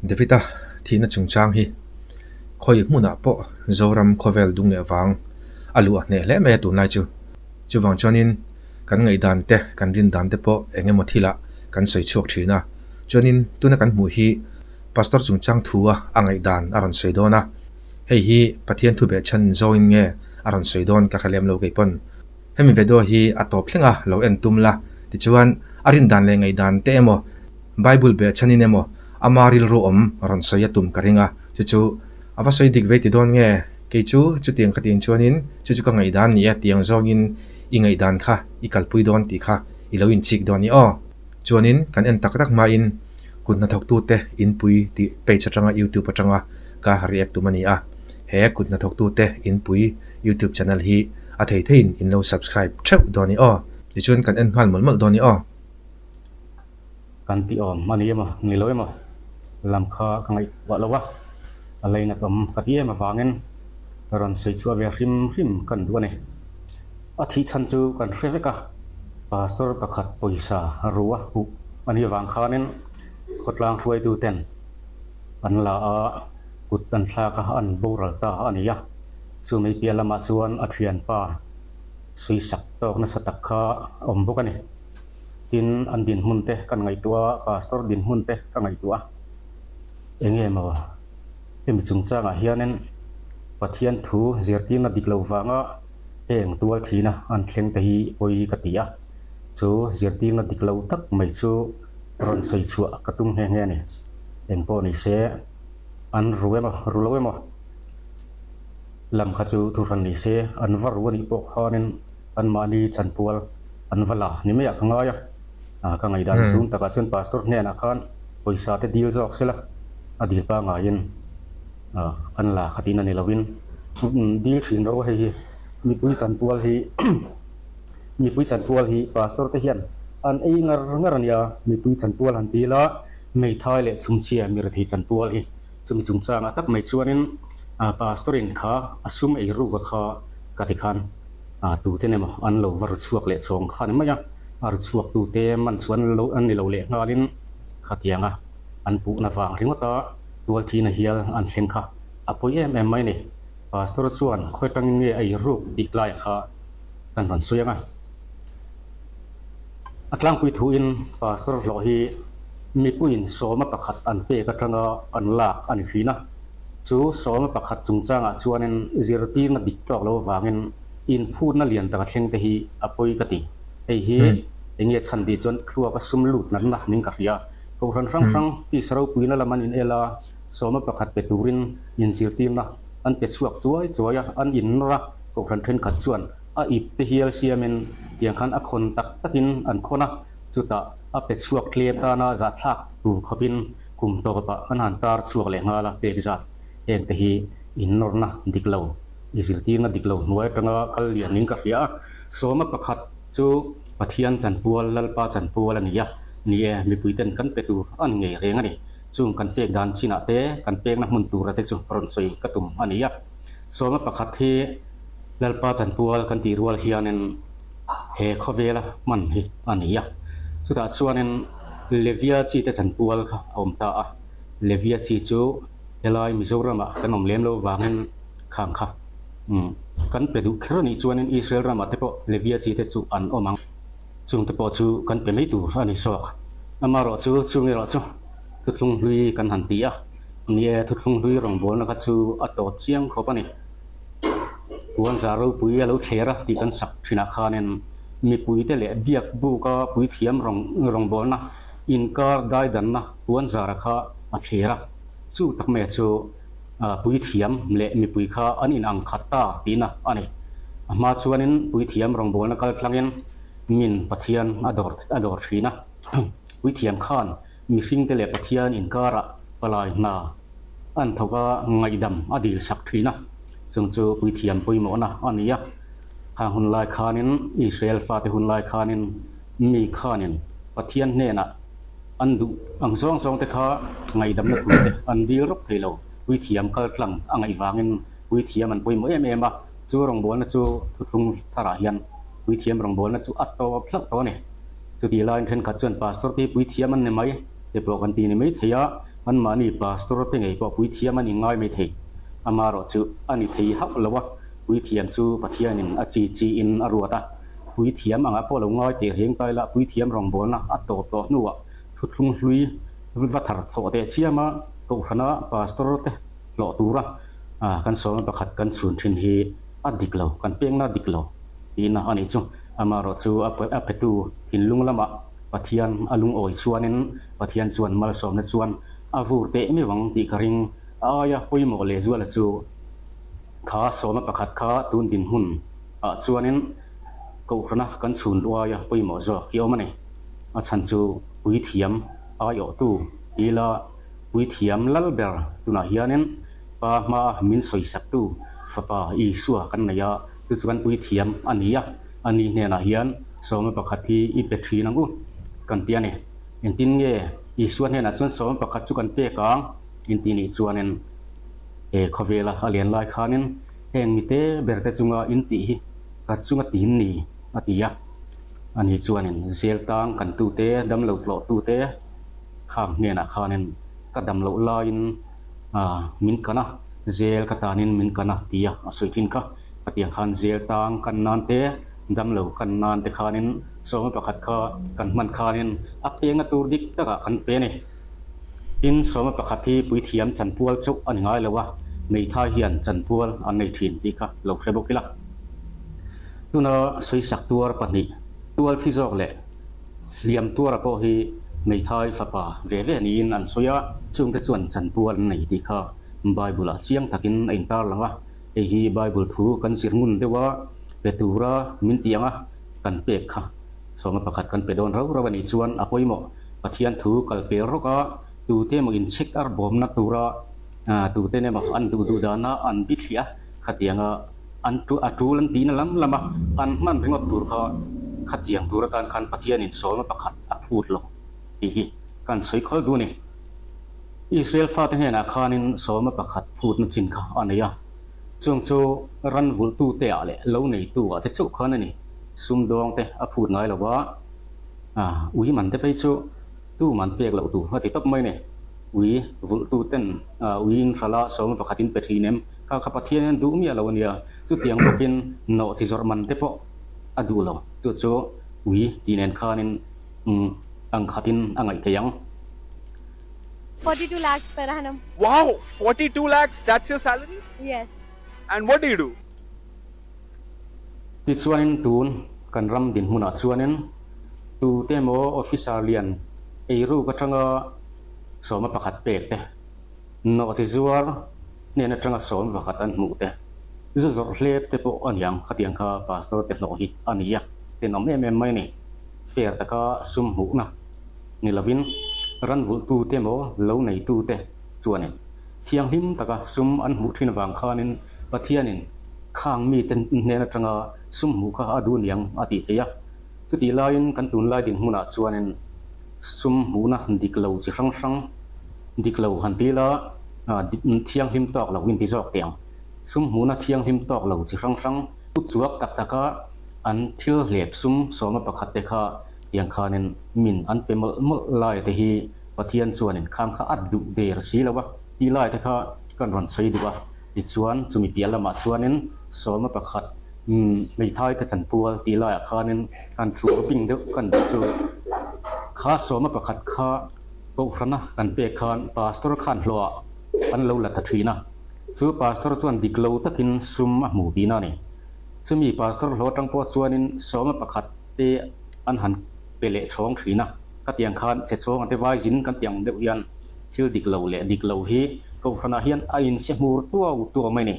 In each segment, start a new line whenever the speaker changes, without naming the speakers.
David-a thihna chungchang hi khawi hmunah pawh Zoram khawvel dung leh vang a luh a hneh hle mai a tunlai chu. Chuvang chuanin kan ngaihdan te, kan rindan te pawh eng emaw thilah kan sawi chhuak thin a. Chuanin tuna kan hmuh hi Pastor chungchang thua a ngaihdan a rawn sawi dawn a. Hei hi Pathian thu behchhan zawngin nge a rawn sawi dawn ka hre lem lo kei pawn. Hemi video hi a tawp thleng a lo en tum la, tichuan a rindan leh ngaihdan te emaw Bible behchhanin emaw ama rilru awm rawn sawi a tum ka ring a, chu chu a va sawi dik vei ti dawn nge? Kei chu chutiang ka tih chuanin chu chu ka ngaihdan ni e tiang zawngin i ngaihdan kha i kalpui dawn tih kha i lo inchik dawn i aw. Chuanin kan en tak tak hmain kut hnathawktute inpui tih page atanga youtube atanga ka react tum a ni a, he kut hnathawktute inpui youtube channel hi a thei theiin in lo subscribe theuh dawn i aw. Tichuan kan en nghal mawlh mawlh dawn i aw.
Kan tih awm a ni emaw ni lo emaw lam kha ka ngaihtuah lo a, a lainat awm ka ti em avangin rawn sawi chhuah ve hrim hrim kan duh a ni. A thih chhan chu kan hre vek a, Pastor pakhat pawisa ru a huh a nih avang khanin khawtlang hruaitu ten an la a, kut an thlak a, an boral ta a ni a. Chumi piah lamah chuan a thianpa suisak tawk nasa tak kha a awm bawk a ni. Tin, an dinhmun te kan ngaihtuah a, Pastor dinhmun te ka ngaihtuah a, eng nge maw hemi chungchangah hianin Pathian thu zirtirna dik lo vanga heng tual thina an thleng te hi pawi ka ti a, chu zirtirna dik lo tak mai chu rawn sawi chhuah ka tum nghe nghe a ni. Engpawh ni se, an ru emaw ru lo emaw lam kha chu thuhran ni se, an va ru a nih pawh khanin anmahni chanpual an va la ni maiah ka ngai a, ka ngaihdan tlum takah chuan Pastor hnenah khan pawisa te dil zawk sela a dil pangaiin an la kha tiin a ni lovin dil thin ro hei hi mipui chanpual hi mipui chanpual hi Pastor te hian an ei ngar ngar a nia, mipui chanpual han dil a hmeithai leh chhumchhia mirethei chanpual hi chumi chungchangah tak mai chuanin Pastor in kha a sum ei ruk a kha ka ti khan. Tute emaw an lo va ru chhuak leh chhawng kha ni mai a, a ru chhuak tute man chu an lo an ni lo leh nghalin khatianga an puhna vang ringawt a, tualthihna hial an thleng kha a pawi em em mai a ni. Pastor chuan khawi tangin nge a iruk tih lai kha kan rawn sawi ang a. A tlangpui thuin Pastor hlawh hi mipuiin sawma pakhat an pek atanga an lak a ni thin a. Chu sawma pakhat chungchangah chuanin zirtirna dik tawk lo avangin inphutna lian taka thleng te hi a pawi ka ti. Hei hi eng nge chhan tih chuan thluaka sum lut natna ning ka hria. Kohhran hrang hrang tisa ropuina lam an inel a, sawma pakhat pe turin inzirtirna an pe chhuak chuai chuai a, an innawr a, kohhran thenkhat chuan a ip te hial siamin tiang khan a khawn tak takin an khawn a, chutah a pe chhuak tlem tana zahthlak tur khawpin kum tawpah an han tar chhuak leh nghal a, pek zat heng te hi innawrna dik lo, i zirtirna dik lo hnuai atanga kal lian in ka hria a, sawma pakhat chu Pathian chanpual, Lalpa chanpual a ni a, ni e, mipui ten kan pe tur a ni ngei reng a ni, chung kan pek dan chinah te kan pekna hmun tura te chu rawn sawi ka tum a ni a, sawma pakhat hi Lalpa chanpual kan tih rual hianin he khawvela hman hi a ni a, chutah chuanin Levia chi te chanpual kha a awm ta a, Levia chi chu helai Mizoramah kan awm lem lo vangin khang kha umm kan pe duh kher a nih chuanin Israel ramah te pawh Levia chi te chu an awm ang, chung te pawh chu kan pe mai tur a ni zawk. Amaherawh chu chung erawh chu thuthlung hlui kan han ti a, ni e thuthlung hlui rawngbawlna kha chu a tawp chiang khawp a ni. Puanzar ropui a lo thler a tih kan sak thinah khanin mipuite leh biak buka puithiam rawngbawlna inkar daidanna puanzara kha a thler a, chu tak mai chu puithiam leh mipui kha an inang khat ta tihna a ni. A hma chuanin puithiam rawngbawlna kal tlangin min Pathian a dawr a dawr thin a, puithiam khan mihringte leh Pathian inkarah palai hna An thawk a, ngaihdam a dil sak thin a, chung chu puithiam pawimawhna a ni a. Khang hun lai khanin, Israel fate hun lai khanin mi khanin Pathian hnenah an duh ang zawng zawngte kha ngaihdamna thu te an dil rawk thei lo. Puithiam kal tlang a ngaih vangin puithiam an pawimawh em em a, chu rawngbawlna chu thuthlung tharah hian puithiam rawngbawlna chu a tawp hlauh tawh a ni. Chutih laiin thenkhat chuan Pastor te hi puithiam an ni mai te pawh kan ti ni mai thei a. Anmahni pastor te ngei pawh puithiam an inngai mai thei. Amaherawhchu a ni thei hauh lo a, puithiam chu Pathianin a chi chiin a ruat a. Puithiam angah pawh lo ngai teh reng ta ila puithiam rawngbawlna a tawp tawh hnuah thuthlung hlui va thar thawh teh chiam a, kohhrana pastor te hlawh tura kan sawma pakhat kan chhun thin hi a dik lo, kan pengna a dik lo tihna a nih chu. Amaherawhchu a petu thinlung lamah Pathian a lungawi chuanin Pathian chuan malsawmna chuan a vur teh meuh ang tih ka ring. A aia pawimawh lehzuala chu kha sawma pakhat kha tun dinhmun ah chuanin Kohhrana kan chhun luh aia pawimawh zawk hi awm a ni. A chhan chu puithiam aiawhtu tila puithiam lal ber tunah hianin Pa hmaa min sawisaktu Fapa Isua kan nei a, chu chu kan puithiam a ni a, a ni hnenah hian sawma pakhat hi i pe thin ang u kan ti a ni. Engtin nge Isua hnenah chuan sawma pakhat chu kan pek ang? Inti nih chuanin he khawvela a lian lai khanin heng mite berte chunga intih hi ka chunga tin ni a ti a. Ani chuanin zel tang kan tute, damlo tlawh tute khang hnenah khanin ka dam loh laiin min kan a, zel ka tanin min kan a tia a sawi thin kha. Khatiang khan zel tang kan nan te, damlo kan nan te khanin sawma pakhat kha kan hman khanin a pengna tur dik takah kan pe a ni. Tin, sawma pakhat hi puithiam chanpual chauh a ni ngai lo a, hmeithai hian chanpual an nei thin tih kha lo hre bawk ila. Tuna sawisak tuar pahnih, tual thi zawk leh hliam tuara pawh hi hmeithai fapa ve ve niin an sawi a, chungte chuan chanpual an nei tih kha Bible-ah chiang takin a intar lang a, hei hi Bible thu kan zir ngun deuh a, pe tura min tih anga kan pek kha sawma pakhat kan pe dawn rau rau a nih chuan a pawimawh. Pathian thu kal pel rawk a, tute emaw inchhek ar bawmna tura tute emaw an duh duh dana an bithliah a, khatianga an a tul an tihna lam lama an hman ringawt tur kha khatiang tur atan khan Pathianin sawlna pakhat a phut lo tih hi kan sawi khawl duh a ni. Israel fate hnenah khanin sawlna pakhat phutna chin kha a nei a, chung chu ran vulhtute ah leh lo neitu ah te chauh khan a ni. Sumdawng te a phut ngai lo va, ui man te phei chu tu man pek loh tur a ti tawp mai a ni. Ui vulhtu ten ui in hrala sawlna pakhat in pe thin em? Kha kha Pathian hian duh miah lo a nia, chutiang bawkin nawh chi zawrh man te pawh a duh lo, chu chu ui tih nen khanin ang khatin a ngaih theih ang.
42 lakhs per annum.
Wow! 42 lakhs, that's your salary?
Yes.
And what do you do?
Tichuanin tun kan ram dinhmunah chuanin tute emaw officer lian eiruk atanga sawma pakhat pek te, Nawhchi zuar hnen atanga sawm pakhat an hmuh te, zu zawrh hlep te pawh a niang khatiang kha pastor te hlawh hi a ni a, tenawm em em mai a ni. Fair taka sum hmuhna ni lovin ran vulhtute emaw lo neitute chuanin thianghlim taka sum an hmuh thin avang khanin Pathianin khang mite hnen atanga sum hmuh kha a duh niang a tih theih a. Chutih laiin kan tunlai dinhmunah chuanin sum hmuhna dik lo chi hrang hrang, dik lo han ti ila thianghlim tawk lo inti zawk teh ang. Sum hmuhna thianghlim tawk lo chi hrang hrang u chuak tak taka an thil hlep sum sawma pakhat te kha tiang khanin min an pe mawlh mawlh lai te hi Pathian chuanin khang kha a duh der si lo a tih lai te kha kan rawn sawi duh a. Tichuan chumi piah lamah chuanin sawma pakhat hmeithai te chanpual tih laiah khanin han thlur bing deuh kan duh chu kha sawma pakhat kha Kohhrana kan pek khan Pastor khan hlawhah an lo la ta thin a, chu Pastor chuan dik lo takin sum a hmu tihna a ni. Chumi Pastor hlawh atang pawh chuanin sawma pakhat te an han pe leh chhawng thin a, khatiang khan chhe chhawng ate vai zin kan tih ang deuh hian thil dik lo leh dik lo hi Kohhranah hian a inse hmur tuau tuau mai a ni.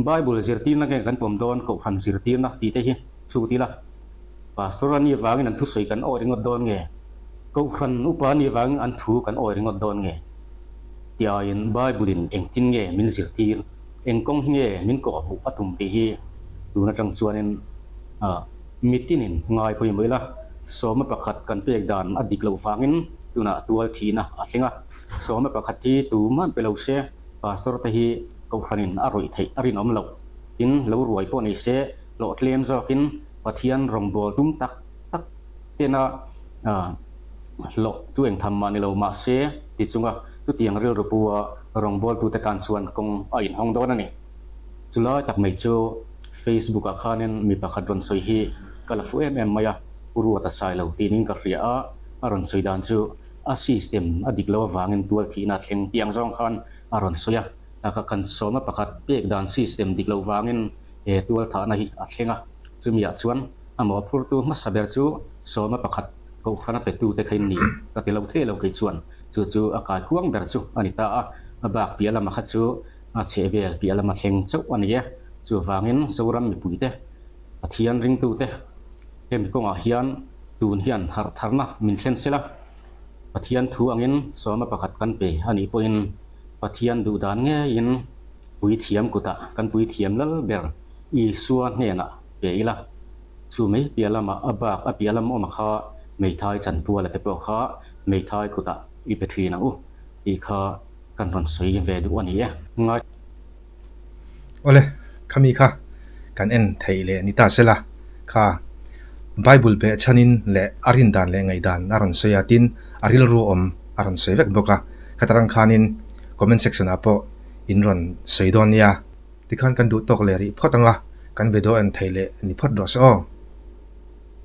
Bible zirtirna nge kan pawm dawn Kohhran zirtirna tih te hi chhut ila. Pastor a nih vangin an thusawi kan awi ringawt dawn nge? Kohhran upa a nih vangin an thu kan awi ringawt dawn nge? Tih aiin Bible-in engtin nge min zirtir, eng kawng hi nge min kawhhmuh a tum tih hi tun atang chuanin mitinin ngai pawimawh ila, sawma pakhat kan pek dan a dik loh vangin tunah tual thihna a thleng a, sawma pakhat hi tuman pe lo se Pastor te hi Kohhranin a rawih theih a rinawm loh, tin lo ruai pawh ni se hlawh tlem zawkin Pathian rawngbâwl tum tak tak tena hlawh chu eng tham mah ni lo mahse ti chunga. Chutiang rilru pu a rawngbawltute tan chuan kawng a inhawng dawn a ni. Chulai tak mai chu Facebook ah khanin mi pakhat rawn sawi hi ka la fuh em em mai a, Pu Ruata sai lo tinin ka hria a, a rawn sawi dan chu a system a dik lo avangin tual thihna a thleng tih ang zawng khan a rawn sawi a, ka kan sawma pakhat pek dan system dik loh vangin he tual thahna hi a thleng a, chumi ah chuan a mawhphurtu hmasa ber chu sawma pakhat Kohhran a petute kha in ni ka ti lo thei lo kei chuan chu chu a kai kuang ber chu a ni ta a, a bak piah lama kha chu a chhehvel piah lama thleng chauh a ni e. Chuvangin Zoram mipuite, Pathian ringtute hemi kawngah hian tun hian harh tharna min thlen sela, Pathian thu angin sawma pakhat kan pe a nih pawhin Pathian duhdan ngeiin puithiam kutah kan puithiam lal ber Isua hnenah pe ila. Chu mai piah lamah a bak a piah lam awm a kha Meithai chanpuala te pawh kha Meithai kutah i pe thin ang u tih kha kan rawn sawi ve duh a ni e. Ngai.
Awle, khami kha kan en theih leh ni ta sela, kha Bible beh chhanin leh a rin dan leh ngaihdan a rawn sawi a, tin a rilru awm a rawn sawi vek bawk a, khatarang khanin comment section ah pawh in rawn sawi dawn nia. Tikhan kan duh tawk leh rih phawt ang a, kan video en theih leh ni phawt rawh se aw.